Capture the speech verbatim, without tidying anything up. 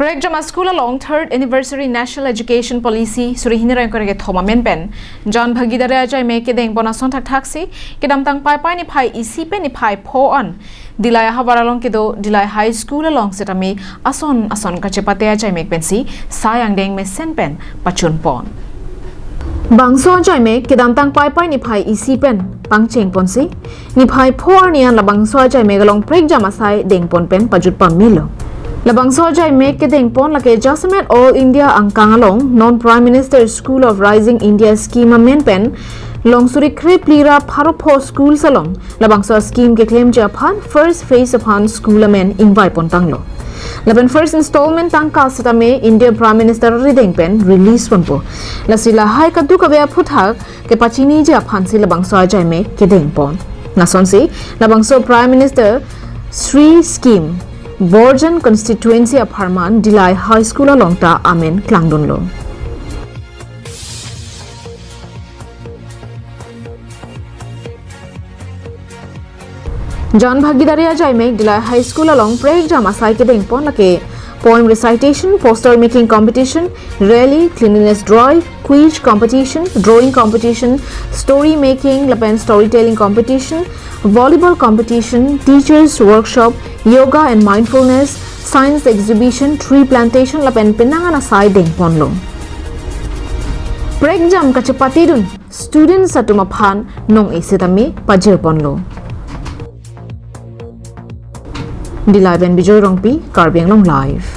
Prekjam a-school along third anniversary National Education Policy suri hini ra ingkoi ra kethom amen pen Jan Bhagidari ajaimek kedeng pon ason thakthaksi kedamtang Paipai niphai isi pen niphai pho an Dillai ahavar along kedo Dillai High School along setame ason ason kachepate ajaimek pensi sai angdeng mesen pen pachun pon. Bangso ajaimek kedamtang Paipai niphai isi pen pangcheng ponsi niphai pho arni an labangso ajaimek along prekjam asai deng pon pen pajut pamelo. Labangso ajaimek kedeng pon lake jasemet All India angkang along non Prime Minister School of Rising India Scheme amen pen long suri kre phli ra pharo pho schools along labangso scheme keklemji aphan first phase aphan school amen ingvai pon tanglo. Lapen first installment tangka setame India Prime Minister arideng pen release ponpo. Lasi lahai kadokave aphuthak kepachiniji aphansi labangso ajaimek kedeng pon. Lasonsi labangso Prime Minister Shree Scheme Borjan constituency apharman Dillai High School along ta amen klangdunlo. Jan Bhagidari ajaimek Dillai High School along prekjam asai kedeng pon lake poem recitation, poster making competition, rally, cleanliness drive, quiz competition, drawing competition, story making lapen storytelling competition, volleyball competition, teachers workshop, yoga and mindfulness, science exhibition, tree plantation lapen penang an asai deng ponlo. Prekjam kachepatedun students atum aphan nong-e setame pajir ponlo. Dillai pen Bijoy Rongpi, Karbi Anglong Live.